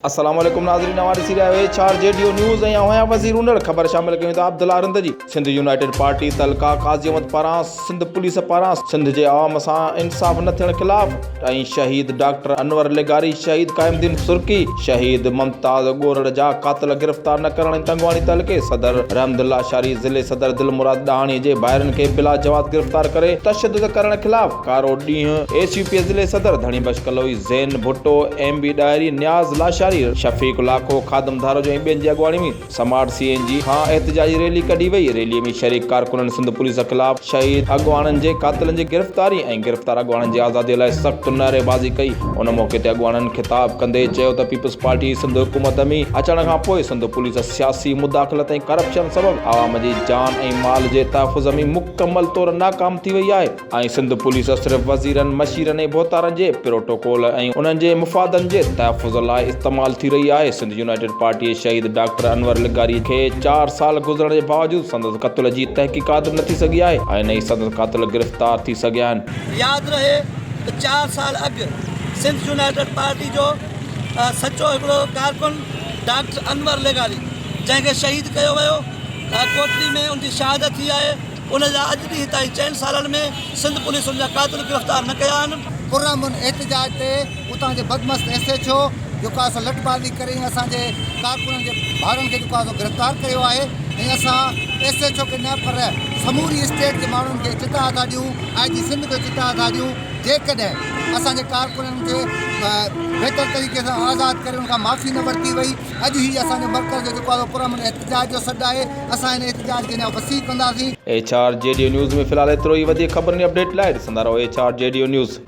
السلام عليڪم ناظرين اوهان ڏسي رهيا آهيو H R G D O news ۽ آئون آهيان وزير انڙ خبر شامل ڪيون ٿا عبدالله رند جي سنڌ يونائيٽيڊ پارٽي تعلقه قاضي احمد پاران سنڌ پوليس پاران سنڌ جي عوام سان انصاف نه ٿيڻ خلاف ۽ شهيد ڊاڪٽر انور لغاري شهيد قائم الدين سرڪي شهيد ممتاز ڳورڙ جا قاتل گرفتار نه ڪرڻ ۽ تنگواڻي تعلقي صدر رحمد الله شاري ضلعي صدر دل مراد ڏاهاڻي جي ڀائرن کي بلا جواز گرفتار ڪري تشدد ڪرڻ خلاف ڪارو ڏينهن، ايس يو پي ضلعي صدر ڌڻي بخش ڪلوئي، زين ڀٽو، ايم بي ڏاهري، نياز لاشاري، شفيق لاکو، خادم ڌاروجو ۽ ٻين جي اڳواڻي ۾ سماٽ سي اين جي کان احتجاجي ريلي ڪڍي وئي، ريلي ۾ شريڪ ڪارڪنن سنڌ پوليس خلاف شهيد اڳواڻن جي قاتلن جي گرفتاري ۽ گرفتار اڳواڻن جي آزادي لاء سخت نعريبازي ڪئي، ان موقعي تي اڳواڻن خطاب ڪندي چيو ته پيپلز پارٽي سنڌ حڪومت ۾ اچڻ کان پوء سنڌ پوليس سياسي مداخلت ۽ ڪرپشن سبب عوام جي جان ۽ مال جي تحفظ ۾ مڪمل طور ناڪام ٿي وئي آهي. ۽ سنڌ پوليس صرف وزيرن، مشيرن ۽ ڀوتارن جي پروٽوڪول ۽ انهن جي مفادن جي تحفظ لاء استعمال ٿي رهي آهي. سنڌ يونائيٽيڊ پارٽي شهيد ڊاڪٽر انور لغاري کي چار سال گذرڻ جي باوجود سندس قتل جي تحقيقات نه ٿي سگهي آهي ۽ نه ئي سندس قاتل گرفتار ٿي سگهيا آهن. ياد رهي ته چار سال اڳ سنڌ يونائيٽيڊ پارٽي جو سچو هڪڙو ڪارڪن ڊاڪٽر انور لغاري جنهن کي شهيد ڪيو ويو ڪوٽڙي ۾ ان جي شهادت ٿي آهي. ان جا اڄ ڏينهن تائين چئن سالن ۾ سنڌ پوليس ان جا قاتل گرفتار نه ڪيا آهن. پرامن احتجاج تي اتان جي بدمست ايس ايڇ او جيڪو آهي سو لٺبازي ڪري ۽ اسان جي ڪارڪنن جي ڀائرن کي جيڪو آهي سو گرفتار ڪيو آهي ۽ اسان ايس ايڇ او کي نه پر سموري اسٽيٽ جي ماڻهن کي چتاء ٿا ڏيون آء جي سنڌ کي چتاء ٿا ڏيون جيڪڏهن اسان جي ڪارڪنن کي بهتر طريقي سان آزاد ڪري ان کان معافي نه ورتي وئي اڄ هي اسان جو مرڪز جو جيڪو آهي سو پرامن احتجاج جو سڏ آهي اسان هن احتجاج کي اڃا وسيع ڪنداسين. H R G D news ۾ في الحال ايترو ئي وڌيڪ خبرن ۽ اپڊيٽ لاء ڏسندا رهو H R G D news.